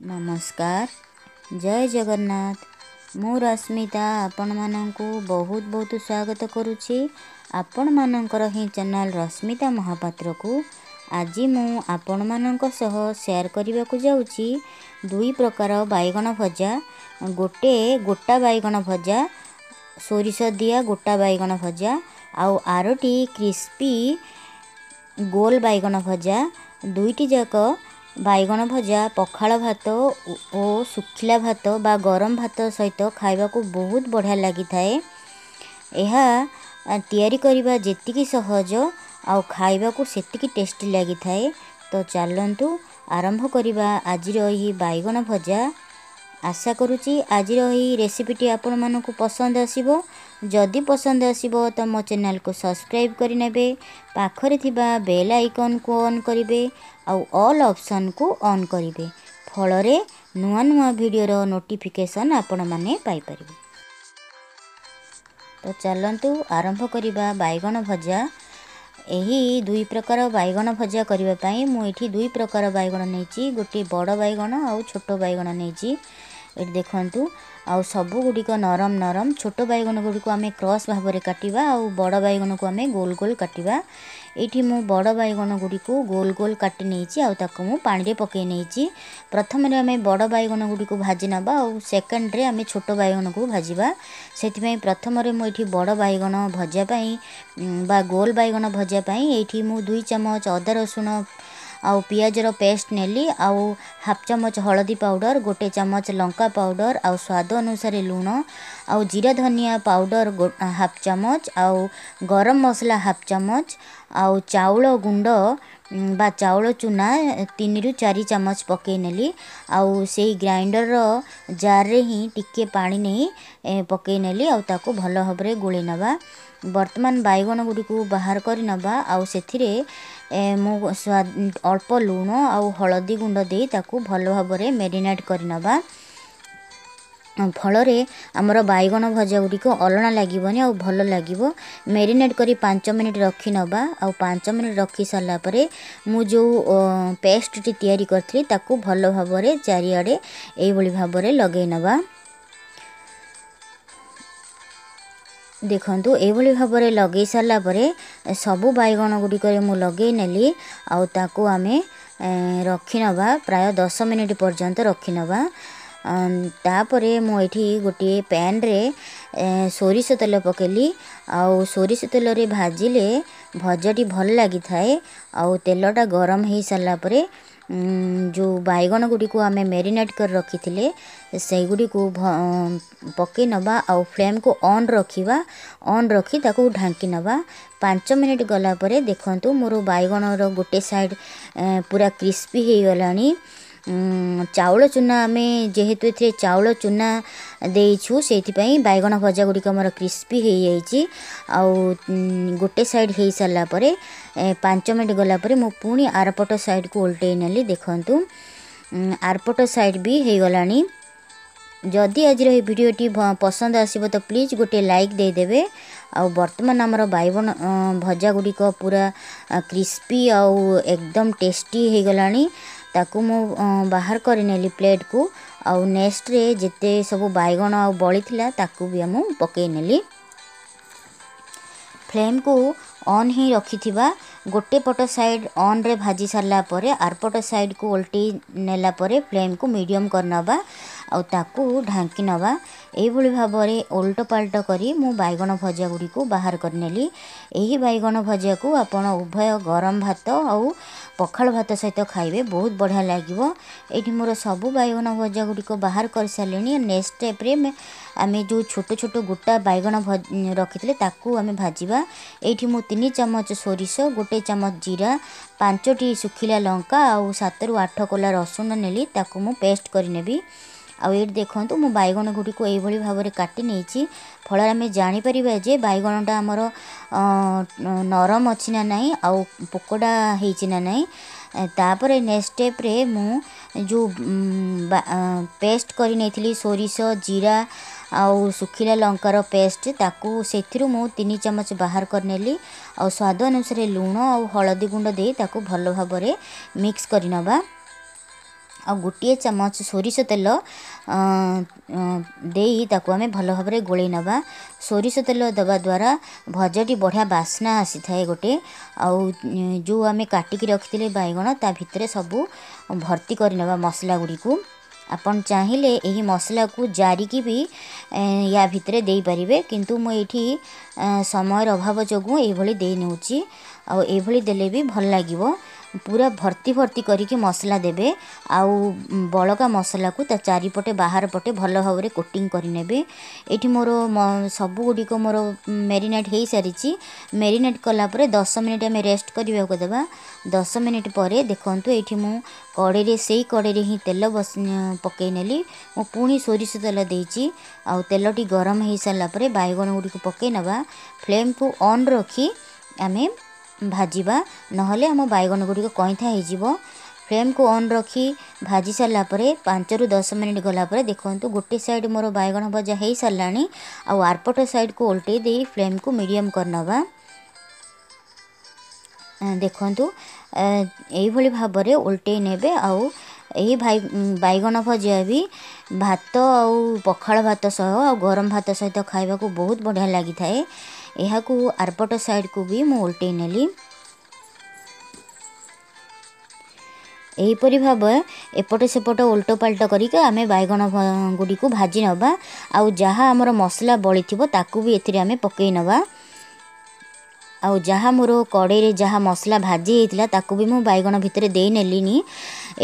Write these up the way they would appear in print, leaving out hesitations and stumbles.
ନମସ୍କାର, ଜୟ ଜଗନ୍ନାଥ। ମୁଁ ରଶ୍ମିତା ଆପଣମାନଙ୍କୁ ବହୁତ ବହୁତ ସ୍ୱାଗତ କରୁଛି ଆପଣମାନଙ୍କର ହିଁ ଚ୍ୟାନେଲ୍ ରଶ୍ମିତା ମହାପାତ୍ରକୁ। ଆଜି ମୁଁ ଆପଣମାନଙ୍କ ସହ ସେୟାର କରିବାକୁ ଯାଉଛି ଦୁଇ ପ୍ରକାର ବାଇଗଣ ଭଜା। ଗୋଟେ ଗୋଟା ବାଇଗଣ ଭଜା, ସୋରିଷ ଦିଆ ଗୋଟା ବାଇଗଣ ଭଜା, ଆଉ ଆରଟି କ୍ରିସ୍ପି ଗୋଲ ବାଇଗଣ ଭଜା। ଦୁଇଟି ଯାକ ବାଇଗଣ ଭଜା ପଖାଳ ଭାତ ଓ ଶୁଖିଲା ଭାତ ବା ଗରମ ଭାତ ସହିତ ଖାଇବାକୁ ବହୁତ ବଢ଼ିଆ ଲାଗିଥାଏ। ଏହା ତିଆରି କରିବା ଯେତିକି ସହଜ ଆଉ ଖାଇବାକୁ ସେତିକି ଟେଷ୍ଟି ଲାଗିଥାଏ। ତ ଚାଲନ୍ତୁ ଆରମ୍ଭ କରିବା ଆଜିର ଏହି ବାଇଗଣ ଭଜା। ଆଶା କରୁଛି ଆଜିର ଏହି ରେସିପିଟି ଆପଣମାନଙ୍କୁ ପସନ୍ଦ ଆସିବ। ଯଦି ପସନ୍ଦ ଆସିବ ତ ମୋ ଚ୍ୟାନେଲକୁ ସବସ୍କ୍ରାଇବ୍ କରିନେବେ, ପାଖରେ ଥିବା ବେଲ୍ ଆଇକନ୍କୁ ଅନ୍ କରିବେ ଆଉ ଅଲ୍ ଅପସନ୍କୁ ଅନ୍ କରିବେ, ଫଳରେ ନୂଆ ନୂଆ ଭିଡ଼ିଓର ନୋଟିଫିକେସନ୍ ଆପଣମାନେ ପାଇପାରିବେ। ତ ଚାଲନ୍ତୁ ଆରମ୍ଭ କରିବା ବାଇଗଣ ଭଜା। ଏହି ଦୁଇ ପ୍ରକାର ବାଇଗଣ ଭଜା କରିବା ପାଇଁ ମୁଁ ଏଠି ଦୁଇ ପ୍ରକାର ବାଇଗଣ ନେଇଛି, ଗୋଟିଏ ବଡ଼ ବାଇଗଣ ଆଉ ଛୋଟ ବାଇଗଣ ନେଇଛି। ଏଠି ଦେଖନ୍ତୁ, ଆଉ ସବୁ ଗୁଡ଼ିକ ନରମ ନରମ। ଛୋଟ ବାଇଗଣ ଗୁଡ଼ିକୁ ଆମେ କ୍ରସ୍ ଭାବରେ କାଟିବା ଆଉ ବଡ଼ ବାଇଗଣକୁ ଆମେ ଗୋଲ ଗୋଲ କାଟିବା। ଏଇଠି ମୁଁ ବଡ଼ ବାଇଗଣ ଗୁଡ଼ିକୁ ଗୋଲ ଗୋଲ କାଟି ନେଇଛି ଆଉ ତାକୁ ମୁଁ ପାଣିରେ ପକାଇ ନେଇଛି। ପ୍ରଥମରେ ଆମେ ବଡ଼ ବାଇଗଣ ଗୁଡ଼ିକୁ ଭାଜି ନେବା ଆଉ ସେକେଣ୍ଡରେ ଆମେ ଛୋଟ ବାଇଗଣକୁ ଭାଜିବା। ସେଥିପାଇଁ ପ୍ରଥମରେ ମୁଁ ଏଇଠି ବଡ଼ ବାଇଗଣ ଭଜା ପାଇଁ ବା ଗୋଲ ବାଇଗଣ ଭଜା ପାଇଁ ଏଇଠି ମୁଁ 2 ଚାମଚ ଅଦା ରସୁଣ ଆଉ ପିଆଜର ପେଷ୍ଟ ନେଲି, ଆଉ ହାଫ୍ ଚାମଚ ହଳଦୀ ପାଉଡ଼ର, 1 ଚାମଚ ଲଙ୍କା ପାଉଡ଼ର, ଆଉ ସ୍ୱାଦ ଅନୁସାରେ ଲୁଣ, ଆଉ ଜିରା ଧନିଆ ପାଉଡ଼ର ହାଫ୍ ଚାମଚ, ଆଉ ଗରମ ମସଲା ହାଫ୍ ଚାମଚ, ଆଉ ଚାଉଳ ଗୁଣ୍ଡ ବା ଚାଉଳ ଚୁନା 3ରୁ 4 ଚାମଚ ପକାଇ ନେଲି। ଆଉ ସେଇ ଗ୍ରାଇଣ୍ଡରର ଜାର୍ରେ ହିଁ ଟିକିଏ ପାଣି ନେଇ ପକାଇ ନେଲି ଆଉ ତାକୁ ଭଲ ଭାବରେ ଗୋଳେଇ ନେବା। ବର୍ତ୍ତମାନ ବାଇଗଣ ଗୁଡ଼ିକୁ ବାହାର କରି ନେବା ଆଉ ସେଥିରେ ମୁଁ ଅଳ୍ପ ଲୁଣ ଆଉ ହଳଦୀ ଗୁଣ୍ଡ ଦେଇ ତାକୁ ଭଲ ଭାବରେ ମ୍ୟାରିନେଟ୍ କରିନେବା। ଫଳରେ ଆମର ବାଇଗଣ ଭଜା ଗୁଡ଼ିକ ଅଲଣା ଲାଗିବନି ଆଉ ଭଲ ଲାଗିବ। ମ୍ୟାରିନେଟ୍ କରି 5 ମିନିଟ୍ ରଖିନେବା। ଆଉ 5 ମିନିଟ୍ ରଖି ସାରିଲା ପରେ ମୁଁ ଯେଉଁ ପେଷ୍ଟଟି ତିଆରି କରିଥିଲି ତାକୁ ଭଲ ଭାବରେ ଚାରିଆଡ଼େ ଏଇଭଳି ଭାବରେ ଲଗାଇ ନେବା। ଦେଖନ୍ତୁ, ଏଇଭଳି ଭାବରେ ଲଗାଇ ସାରିଲା ପରେ ସବୁ ବାଇଗଣ ଗୁଡ଼ିକରେ ମୁଁ ଲଗାଇ ନେଲି ଆଉ ତାକୁ ଆମେ ରଖିନେବା, ପ୍ରାୟ 10 ମିନିଟ୍ ପର୍ଯ୍ୟନ୍ତ ରଖିନେବା। ତାପରେ ମୁଁ ଏଠି ଗୋଟିଏ ପ୍ୟାନ୍ରେ ସୋରିଷ ତେଲ ପକାଇଲି, ଆଉ ସୋରିଷ ତେଲରେ ଭାଜିଲେ ଭଜାଟି ଭଲ ଲାଗିଥାଏ। ଆଉ ତେଲଟା ଗରମ ହେଇସାରିଲା ପରେ ଯେଉଁ ବାଇଗଣ ଗୁଡ଼ିକୁ ଆମେ ମ୍ୟାରିନେଟ୍ କରି ରଖିଥିଲେ ସେଇଗୁଡ଼ିକୁ ପକାଇ ନେବା ଆଉ ଫ୍ଲେମ୍କୁ ଅନ୍ ରଖିବା। ଅନ୍ ରଖି ତାକୁ ଢାଙ୍କି ନେବା। 5 ମିନିଟ୍ ଗଲା ପରେ ଦେଖନ୍ତୁ, ମୋର ବାଇଗଣର ଗୋଟେ ସାଇଡ଼୍ ପୁରା କ୍ରିସ୍ପି ହେଇଗଲାଣି। ଚାଉଳ ଚୁନା ଆମେ ଯେହେତୁ ଏଥିରେ ଚାଉଳ ଚୁନା ଦେଇଛୁ, ସେଇଥିପାଇଁ ବାଇଗଣ ଭଜା ଗୁଡ଼ିକ ଆମର କ୍ରିସ୍ପି ହେଇଯାଇଛି। ଆଉ ଗୋଟେ ସାଇଡ଼୍ ହେଇସାରିଲା ପରେ 5 ମିନିଟ୍ ଗଲା ପରେ ମୁଁ ପୁଣି ଆରପଟ ସାଇଡ଼୍କୁ ଓଲଟେଇ ନେଲି। ଦେଖନ୍ତୁ, ଆରପଟ ସାଇଡ଼୍ ବି ହେଇଗଲାଣି। ଯଦି ଆଜିର ଏହି ଭିଡ଼ିଓଟି ପସନ୍ଦ ଆସିବ ତ ପ୍ଲିଜ୍ ଗୋଟିଏ ଲାଇକ୍ ଦେଇଦେବେ। ଆଉ ବର୍ତ୍ତମାନ ଆମର ବାଇଗଣ ଭଜା ଗୁଡ଼ିକ ପୁରା କ୍ରିସ୍ପି ଆଉ ଏକଦମ ଟେଷ୍ଟି ହେଇଗଲାଣି। ତାକୁ ମୁଁ ବାହାର କରିନେଲି ପ୍ଲେଟ୍କୁ, ଆଉ ନେକ୍ସଟରେ ଯେତେ ସବୁ ବାଇଗଣ ଆଉ ବଳିଥିଲା ତାକୁ ବି ମୁଁ ପକାଇ ନେଲି। ଫ୍ଲେମ୍କୁ ଅନ୍ ହିଁ ରଖିଥିବା। ଗୋଟେ ପଟ ସାଇଡ଼୍ ଅନ୍ରେ ଭାଜି ସାରିଲା ପରେ ଆରପଟ ସାଇଡ଼୍କୁ ଓଲଟେଇ ନେଲା ପରେ ଫ୍ଲେମ୍କୁ ମିଡ଼ିୟମ୍ କରିନେବା ଆଉ ତାକୁ ଢାଙ୍କି ନେବା। ଏଇଭଳି ଭାବରେ ଓଲଟ ପାଲଟ କରି ମୁଁ ବାଇଗଣ ଭଜା ଗୁଡ଼ିକୁ ବାହାର କରିନେଲି। ଏହି ବାଇଗଣ ଭଜାକୁ ଆପଣ ଉଭୟ ଗରମ ଭାତ ଆଉ ପଖାଳ ଭାତ ସହିତ ଖାଇବେ, ବହୁତ ବଢ଼ିଆ ଲାଗିବ। ଏଇଠି ମୋର ସବୁ ବାଇଗଣ ଭଜା ଗୁଡ଼ିକ ବାହାର କରିସାରିଲିଣି। ନେକ୍ସଟ ଷ୍ଟେପ୍ରେ ଆମେ ଯେଉଁ ଛୋଟ ଛୋଟ ଗୋଟା ବାଇଗଣ ରଖିଥିଲେ ତାକୁ ଆମେ ଭାଜିବା। ଏଇଠି ମୁଁ 3 ଚାମଚ ସୋରିଷ, 1 ଚାମଚ ଜିରା, 5ଟି ଶୁଖିଲା ଲଙ୍କା ଆଉ 7ରୁ 8 କୋଲା ରସୁଣ ନେଲି, ତାକୁ ମୁଁ ପେଷ୍ଟ କରିନେବି। ଆଉ ଏଇଠି ଦେଖନ୍ତୁ, ମୁଁ ବାଇଗଣ ଗୁଡ଼ିକୁ ଏଇଭଳି ଭାବରେ କାଟି ନେଇଛି, ଫଳରେ ଆମେ ଜାଣିପାରିବା ଯେ ବାଇଗଣଟା ଆମର ନରମ ଅଛି ନା ନାହିଁ ଆଉ ପୋକଡ଼ା ହେଇଛି ନା ନାହିଁ। ତାପରେ ନେକ୍ସଟ ଷ୍ଟେପ୍ରେ ମୁଁ ଯେଉଁ ପେଷ୍ଟ କରି ନେଇଥିଲି ସୋରିଷ, ଜିରା ଆଉ ଶୁଖିଲା ଲଙ୍କାର ପେଷ୍ଟ, ତାକୁ ସେଥିରୁ ମୁଁ 3 ଚାମଚ ବାହାର କରିନେଲି ଆଉ ସ୍ୱାଦ ଅନୁସାରେ ଲୁଣ ଆଉ ହଳଦୀ ଗୁଣ୍ଡ ଦେଇ ତାକୁ ଭଲ ଭାବରେ ମିକ୍ସ କରିନେବା। ଆଉ 1 ଚାମଚ ସୋରିଷ ତେଲ ଦେଇ ତାକୁ ଆମେ ଭଲ ଭାବରେ ଗୋଳେଇ ନେବା। ସୋରିଷ ତେଲ ଦେବା ଦ୍ୱାରା ଭଜାଟି ବଢ଼ିଆ ବାସ୍ନା ଆସିଥାଏ ଗୋଟେ। ଆଉ ଯେଉଁ ଆମେ କାଟିକି ରଖିଥିଲେ ବାଇଗଣ, ତା ଭିତରେ ସବୁ ଭର୍ତ୍ତି କରିନେବା ମସଲା ଗୁଡ଼ିକୁ। ଆପଣ ଚାହିଁଲେ ଏହି ମସଲାକୁ ଜାରିକି ବି ୟା ଭିତରେ ଦେଇପାରିବେ, କିନ୍ତୁ ମୁଁ ଏଇଠି ସମୟର ଅଭାବ ଯୋଗୁଁ ଏଇଭଳି ଦେଇ ନେଉଛି। ଆଉ ଏଇଭଳି ଦେଲେ ବି ଭଲ ଲାଗିବ। ପୁରା ଭର୍ତ୍ତି ଭର୍ତ୍ତି କରିକି ମସଲା ଦେବେ, ଆଉ ବଳକା ମସଲାକୁ ତା ଚାରିପଟେ ବାହାର ପଟେ ଭଲ ଭାବରେ କୋଟିଂ କରିନେବେ। ଏଇଠି ମୋର ସବୁଗୁଡ଼ିକ ମୋର ମ୍ୟାରିନେଟ୍ ହେଇସାରିଛି। ମ୍ୟାରିନେଟ୍ କଲା ପରେ 10 ମିନିଟ୍ ଆମେ ରେଷ୍ଟ କରିବାକୁ ଦେବା। 10 ମିନିଟ୍ ପରେ ଦେଖନ୍ତୁ, ଏଇଠି ମୁଁ କଡ଼େଇରେ, ସେଇ କଡ଼େଇରେ ହିଁ ତେଲ ପକାଇ ନେଲି। ମୁଁ ପୁଣି ସୋରିଷ ତେଲ ଦେଇଛି, ଆଉ ତେଲଟି ଗରମ ହେଇସାରିଲା ପରେ ବାଇଗଣ ଗୁଡ଼ିକୁ ପକାଇ ନେବା। ଫ୍ଲେମ୍କୁ ଅନ୍ ରଖି ଆମେ ଭାଜିବା, ନହେଲେ ଆମ ବାଇଗଣ ଗୁଡ଼ିକ କଇଁଥା ହେଇଯିବ। ଫ୍ଲେମ୍କୁ ଅନ୍ ରଖି ଭାଜି ସାରିଲା ପରେ 5ରୁ 10 ମିନିଟ୍ ଗଲା ପରେ ଦେଖନ୍ତୁ, ଗୋଟେ ସାଇଡ଼୍ ମୋର ବାଇଗଣ ଭଜା ହେଇସାରିଲାଣି। ଆଉ ଆରପଟ ସାଇଡ଼୍କୁ ଓଲଟେଇ ଦେଇ ଫ୍ଲେମ୍କୁ ମିଡ଼ିୟମ୍ କରିନେବା। ଦେଖନ୍ତୁ, ଏଇଭଳି ଭାବରେ ଓଲଟେଇ ନେବେ। ଆଉ ଏହି ବାଇଗଣ ଭଜା ବି ଭାତ ଆଉ ପଖାଳ ଭାତ ସହ ଆଉ ଗରମ ଭାତ ସହିତ ଖାଇବାକୁ ବହୁତ ବଢ଼ିଆ ଲାଗିଥାଏ। ଏହାକୁ ଆରପଟ ସାଇଡ଼୍କୁ ବି ମୁଁ ଓଲଟେଇ ନେଲି। ଏହିପରି ଭାବେ ଏପଟ ସେପଟ ଓଲଟ ପାଲଟ କରିକି ଆମେ ବାଇଗଣ ଗୁଡ଼ିକୁ ଭାଜି ନେବା। ଆଉ ଯାହା ଆମର ମସଲା ବଳିଥିବ, ତାକୁ ବି ଏଥିରେ ଆମେ ପକାଇ ନେବା। ଆଉ ଯାହା ମୋର କଡ଼େଇରେ ଯାହା ମସଲା ଭାଜି ହେଇଥିଲା, ତାକୁ ବି ମୁଁ ବାଇଗଣ ଭିତରେ ଦେଇ ନେଲିନି।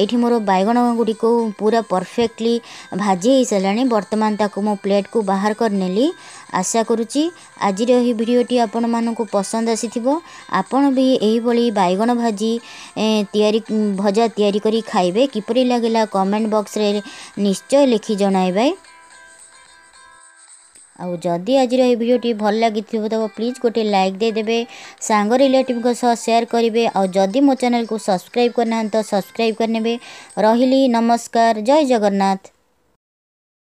ଏଇଠି ମୋର ବାଇଗଣ ଗୁଡ଼ିକୁ ପୁରା ପରଫେକ୍ଟଲି ଭାଜି ହେଇସାରିଲାଣି। ବର୍ତ୍ତମାନ ତାକୁ ମୁଁ ପ୍ଲେଟ୍କୁ ବାହାର କରିନେଲି। ଆଶା କରୁଛି ଆଜିର ଏହି ଭିଡ଼ିଓଟି ଆପଣମାନଙ୍କୁ ପସନ୍ଦ ଆସିଥିବ। ଆପଣ ବି ଏହିଭଳି ବାଇଗଣ ଭାଜି ତିଆରି ଭଜା ତିଆରି କରି ଖାଇବେ। କିପରି ଲାଗିଲା କମେଣ୍ଟ ବକ୍ସରେ ନିଶ୍ଚୟ ଲେଖି ଜଣାଇବେ। ଆଉ ଯଦି ଆଜିର ଏହି ଭିଡ଼ିଓଟି ଭଲ ଲାଗିଥିବ ତ ପ୍ଲିଜ୍ ଗୋଟେ ଲାଇକ୍ ଦେଇଦେବେ, ସାଙ୍ଗ ରିଲେଟିଭ୍ଙ୍କ ସହ ସେୟାର କରିବେ। ଆଉ ଯଦି ମୋ ଚ୍ୟାନେଲକୁ ସବସ୍କ୍ରାଇବ୍ କରିନାହାନ୍ତି ତ ସବସ୍କ୍ରାଇବ୍ କରିନେବେ। ରହିଲି, ନମସ୍କାର, ଜୟ ଜଗନ୍ନାଥ।